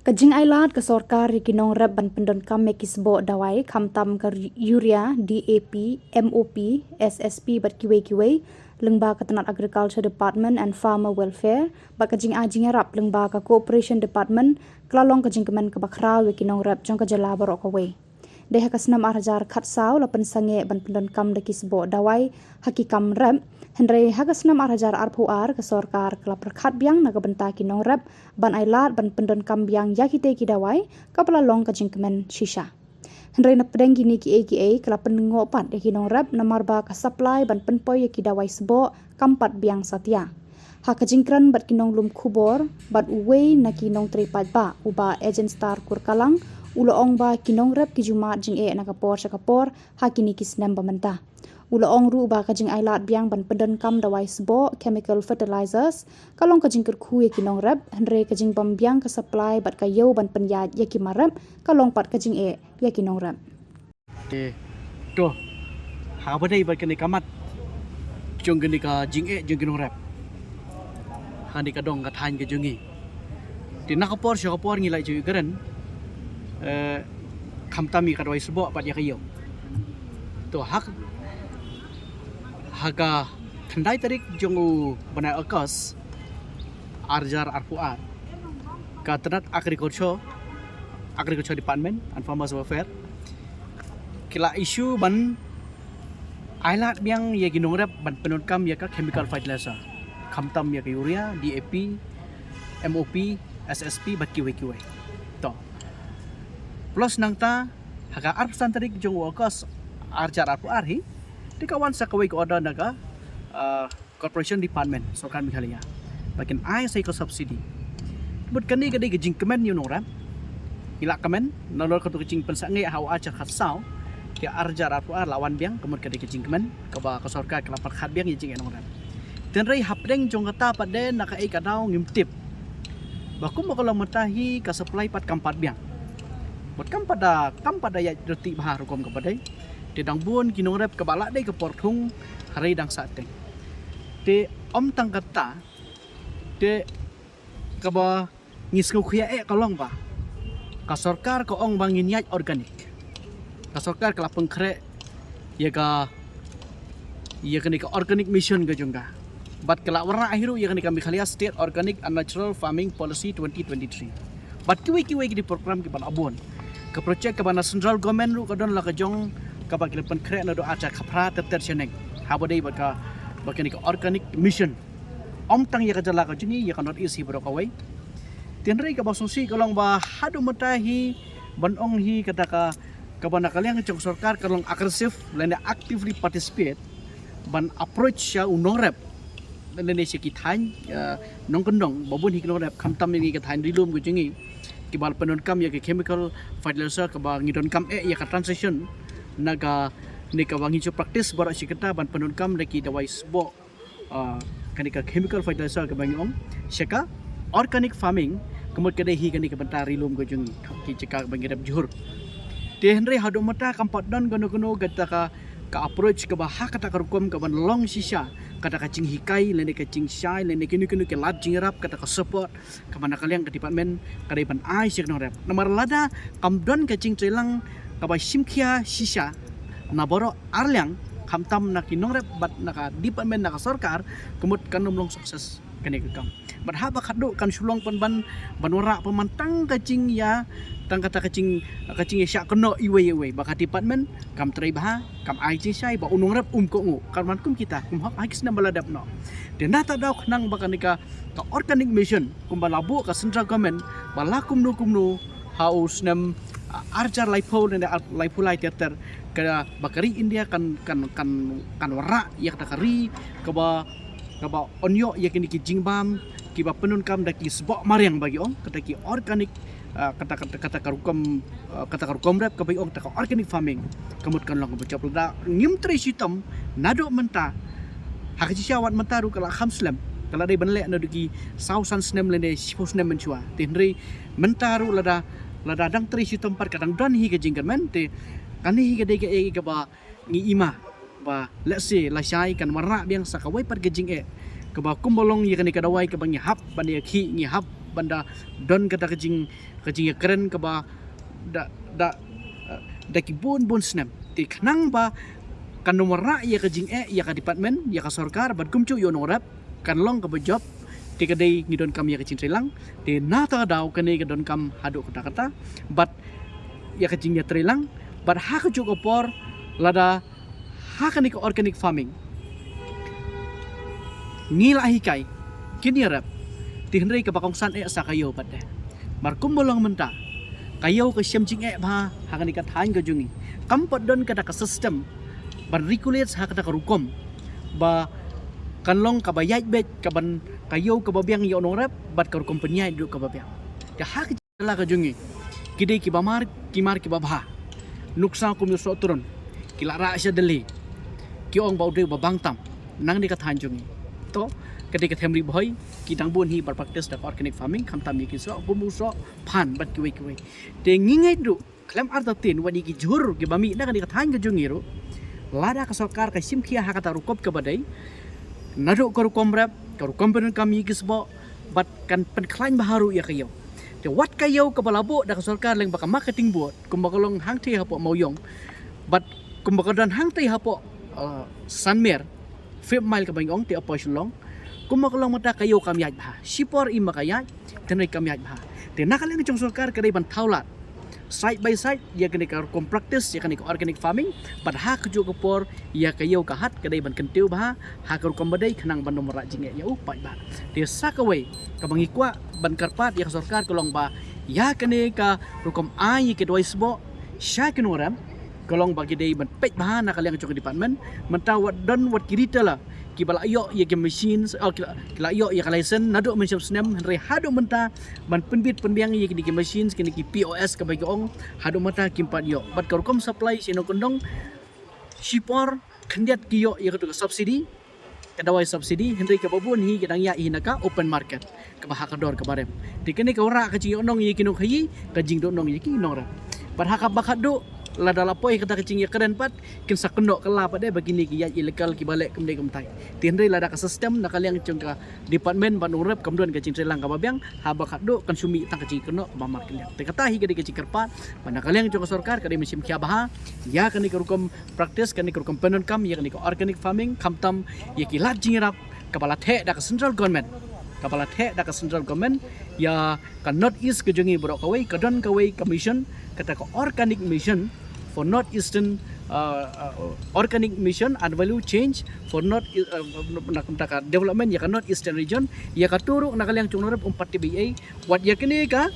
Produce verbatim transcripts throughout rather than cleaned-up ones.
Ka jingailad ka sorkar ïa ki nongrep ban pyndonkam ïa ki sboh dawai, khamtam ka urea, D A P, M O P, S S P bad kiwei kiwei, lyngba ka tnat Agriculture Department and Farmer Welfare bad ka jingai jingïarap lyngba ka Cooperation Department, ka la long ka jingkmen kaba khraw ïa ki nongrep jong ka jylla baroh kawei. Dei ha ka snem ar hajar khatsaw la pynsangeh ban pyndonkam da ki sboh dawai ha ki kam rep, hynrei ha ka snem ar hajar arphew ar ka sorkar ka la pyrkhat biang na ka bynta ki nongrep ban ailad ban pyndonkam biang ïa kitei ki dawai, kaba la long ka jingkmen shisha. Hynrei na pdeng kine kiei kiei ka la pynlyngngoh pat ïa ki nongrep namar ba ka supply ban pynpoi ïa ki dawai sboh kam pat biang satia. Ha ka jingkren bad ki nonglum khubor bad uwei na ki nongtrei paidbah, u Bah Agenstar Kurkalang, u la ong ba ki nongrep ki ju mad jingeh na ka por sha ka por ha kine ki snem ba mynta. U la ong ruh ba ka jingailad biang ban pyndonkam dawai sboh, chemical fertilizers, ka long ka jingkyrkhu ïa ki nongrep, hynrei ka jingbam biang ka supply bad ka ïew ban pynïaid ïa ki marep ka long pat ka jingeh ïa ki nongrep. Eh, to, haba dei bad kane ka mat jong kane ka jingeh jong ki nongrep ha kane ka dong ka thaiñ ka jong ngi. Te na ka por sha ka por ngi la ju ïakren, eh, khamtam ïa ka dawai sboh bad ïa ka ïew. To, ha ka, ha ka khyndai tarik jong u bnai August, ar hajar arphew ar, ka tnat Agriculture, Agriculture Department and Farmers Welfare, ki la issue ban ailad biang ïa ki nongrep ban pyndonkam ïa ka chemical fertilizer, khamtam ïa ka urea, D A P, M O P, S S P bad kiwei kiwei. To, plus nangta ha ka arphew san tarik jong u August, ar hajar arphew ar hi, te ka wan sa kawei ka order na ka, ah, Corporation Department, Sorkar Meghalaya, ba kin ai sa ïa ka subsidy. Bad kane ka dei ka jingkmen ïa u nongrep. Ngi la kmen nalor katto ka jingpynsangeh ha u ar hajar khatsaw, te ar hajar arphew ar la wan biang, ka mut ka dei ka jingkmen kaba ka sorkar ka la pyrkhat biang ïa ka jingeh nongrep. Hynrei hapdeng jong kata pat de na kaei ka daw ngim tip ba kumba ka long mynta hi ka supply pat kam pat biang. Bad kam pat da, kam pat da ïaid riti bha rukom kaba dei. Te dang bun ki nongrep kaba la dei ka por thung, hynrei dang sah teng. Te ym tang kata, te kaba ngi sngewkhia eh ka long ba ka sorkar ka ong ba ngin ïaid organic. Ka sorkar ka la pynkhreh ïa ka, ïa kane ka organic mission ka jong ka. Bad ka la wanrah hi ruh ïa kane ka Meghalaya State Organic and Natural Farming Policy twenty twenty-three. Bad kiwei kiwei ki dei program kiba la bun. Ka project kaba na central government ruh ka don la ka jong kaba ki la pynkhreh naduh ar hajar khatphra ter ter shaneng. Haba dei bad ka, bad kane ka organic mission. Ym tang ïa ka jylla ka jong ngi, ïa ka North East hi baroh kawei. Te hynrei kaba sngewsih ka long ba haduh mynta hi ban ong hi kata ka, kaba na ka liang jong sorkar ka long aggressive lane actively participate ban approach ïa u nongrep lane sha ki thaiñ, eh, nongkyndong ba bun hi ki nongrep, khamtam ïa ki thaiñ ri lum ka jong ngi kiba la pyndonkam ïa ka chemical fertilizer kaba ngi donkam eh ïa ka transition na kane kaba ngi ju practice baroh shi katta ban pyndonkam da ki dawai sboh, ah, kane ka chemical fertilizer kaba ngi ong sha ka organic farming, ka mut ka dei hi kane ka bynta ri lum ka jong ngi, ki jaka ba ngi rep jhur. Te hynrei haduh mynta kam pat don kano kano kata ka, ka approach kaba ha kata ka rukom kaba long shisha, kata ka jinghikai lane ka jingshai lane kino kino ki lad jingïarap, kata ka support kaba na ka liang ka department ka dei ban ai sha ki nongrep. Namar lada kam don ka jingtreilang kaba shim khia shisha na baroh ar liang, khamtam na ki nongrep bad na ka department, na ka sorkar, ka mut kan ym long success kane ka kam. Bad haba khatduh kan shu long pynban ban wanrah pynban tang ka jingïa, tang kata ka jing, ka jingïashah kynnoh iwei iwei, ba ka department kam trei bha, kam ai jingshai, ba u nongrep um kohnguh, kan wan kum kita, kum hok ha ki snem ba la dep noh. Te na ta daw khnang ba kane ka, ka organic mission kumba la buh ka central government, ba la kumno kumno ha u snem, ah, ar hajar laiphew lane ar, laiphew lai ter ter, kaba ka ri India kan, kan, kan, kan wanrah ïa kata ka ri kaba, kaba yn ïoh ïa kine ki jingbam kiba pyndonkam da ki sboh mariang ba ki ong, kata ki organic, ah, kata, kata, kata ka rukom, ah, kata ka rukom rep kaba ki ong kata ka organic farming. Ka mut kan long kaba jop. Lada ngim trei shitom naduh mynta, ha ka jingshisha wat mynta ruh ka la kham slem, ka la dei ban leh naduh ki saw san snem lane shiphew snem mynshuwa. Te hynrei mynta ruh lada, lada dang trei shitom pat ka dang don hi ka jingkyrmen, te kane hi ka dei kaei kaba ngi ïohi ba lehse lashai kan wanrah biang sa kawei pat ka jingeh kaba kumba long ïa kane ka dawai kaba ngi hap ban ïakhih, ngi hap ban da don kata ka jing, ka jingïakren kaba da, da, eh, da ki bun bun snem. Te khnang ba kan ym wanrah ïa ka jingeh ïa ka department, ïa ka sorkar, bad kumjuh ïa u nongrep, kan long kaba jop. Te ka dei ngi donkam ïa ka jingtreilang. Te nangta ka daw kane ka donkam haduh katta katta bad ïa ka jingïatreilang. Bad ha kajuh ka por, lada ha kane ka organic farming ngi la hikai kin ïarap, te hynrei kaba kongsan eh sa ka ïew pat de. Mar kumba long mynta, ka ïew ka shem jingeh bha ha kane ka thaiñ ka jong ngi. Kam pat don kata ka system ban regulate ha kata ka rukom ba kan long kaba ïaid beit, kaban ka ïew kaba biang ïa u nongrep bad ka rukom pynïaid ruh kaba biang. Te ha ka jylla ka jong ngi, ki dei kiba mar, ki mar kiba bha. Nuksa kum ïa u Soh Tyrun, ki la rah sha Delhi, ki ong ba u dei uba bang tam nangne ka thaiñ jong ngi. To, ka dei ka them Ri Bhoi, ki dang bun hi ban practice da ka organic farming, khamtam ïa ki Soh, kum u Soh Phan bad kiwei kiwei. Te ngi ngeit ruh khlem artatien, wat ïa ki jhur kiba mih na kane ka thaiñ ka jong ngi ruh, lada ka sorkar ka shim khia ha kata ka rukom kaba dei, naduh ka rukom rep, ka rukom pyndonkam ïa ki sboh, bad kan pynkhlaiñ bha ruh ïa ka ïew. Te wat ka ïew kaba la buh da ka sorkar lyngba ka marketing board, kumba ka long hangtei hapoh Mawïong, bad kumba ka don hangtei hapoh, uh, Sanmer, Fifth Mile kaba ngi ong te hapoh Shillong. Kumba ka long mynta, ka ïew kam ïaid bha. Shipor im ba ka ïaid, te hynrei kam ïaid bha. Te na ka liang jong sorkar ka dei ban thaw lad side by side ïa kane ka rukom practice, ïa kane ka organic farming, bad ha kajuh ka por ïa ka ïew ka hat ka dei ban kyntiew bha ha ka rukom ba dei, khnang ban ym wanrah jingeh ïa u paidbah. Te sa kawei kaba ngi kwah ban kyrpad ïa ka sorkar ka long ba ïa kane ka rukom ai ïa ki dawai sboh sha ki nongrep, ka long ba ki dei ban peit bha na ka liang jong ka department. Mynta wat don wat ki retailer kiba la ïoh ïa ki machines, oh, ki la, ki la ïoh ïa ka license naduh mynshem snem, hynrei haduh mynta ban pynbit pynbiang ïa kine ki machines, kine ki P O S kaba ki ong, haduh mynta kim pat ïoh. Bad ka rukom supply sha nongkyndong, shipor khyndiat ki ïoh ïa katu ka subsidy, ka dawai subsidy, hynrei kaba bun hi ki dang ïaid hi na ka open market, kaba ha ka dor kaba rem. Te kane ka wanrah ka jingïohnong ïa ki nongkhaïi, ka jingduhnong ïa ki nongrep. Bad ha kaba khatduh, lada la poi kata ka jingïakren pat, kin sa kynnoh kylla pat de ba kine ki ïaid illegal, kiba leh kumne kumtai. Te hynrei lada ka system na ka liang jong ka department bad nongrep kam don ka jingtreilang kaba biang, haba khatduh kan shu mih tang ka jingkynnoh kaba markylliang. Te kata hi ka dei ka jingkyrpad ba na ka liang jong ka sorkar ka dei ban shim khia bha ïa kane ka rukom practice, kane ka rukom pyndonkam ïa kane ka organic farming, khamtam ïa ki lad jingïarap kaba la theh da ka central government, kaba la theh da ka central government ïa ka North East ka jong ngi baroh kawei. Ka don kawei ka mission, kata ka Organic Mission for North Eastern, uh, uh, Organic Mission and Value Change for North, uh, na ka bynta ka development ïa ka North Eastern Region. Ïa katu ruh na ka liang jong nongrep um pat tip ei ei. Wat ïa kane ka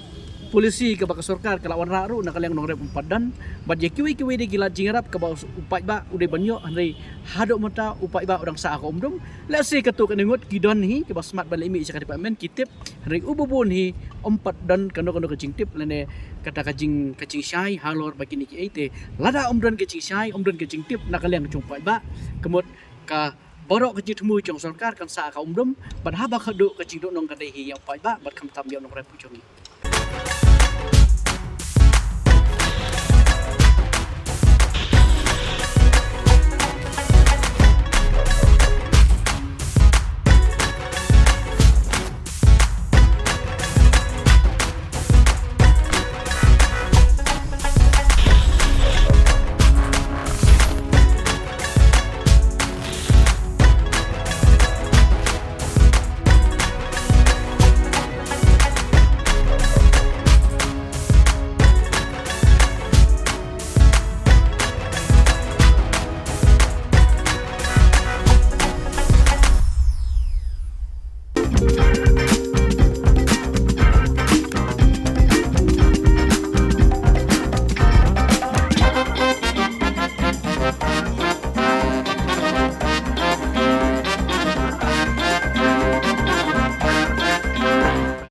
policy kaba ka sorkar ka la wanrah ruh na ka liang nongrep um pat don. Bad ïa kiwei kiwei de ki lad jingïarap kaba u paidbah u dei ban ïoh, hynrei haduh mynta u paidbah u dang sah ha ka umdum. Lehse katto katne ngut ki don hi kiba smat ban leit mih sha ka department, ki tip, hynrei uba bun hi um pat don kano kano ka jingtip lane kata ka jing, ka jingshai halor ba kine kiei. Te lada um don ka jingshai, um don ka jingtip na ka liang jong u paidbah, ka mut ka baroh ka jingthmu jong sorkar kan sah ha ka umdum, bad haba khatduh ka jingduhnong ka dei hi ïa u paidbah bad khamtam ïa u nongrep u jong ngi.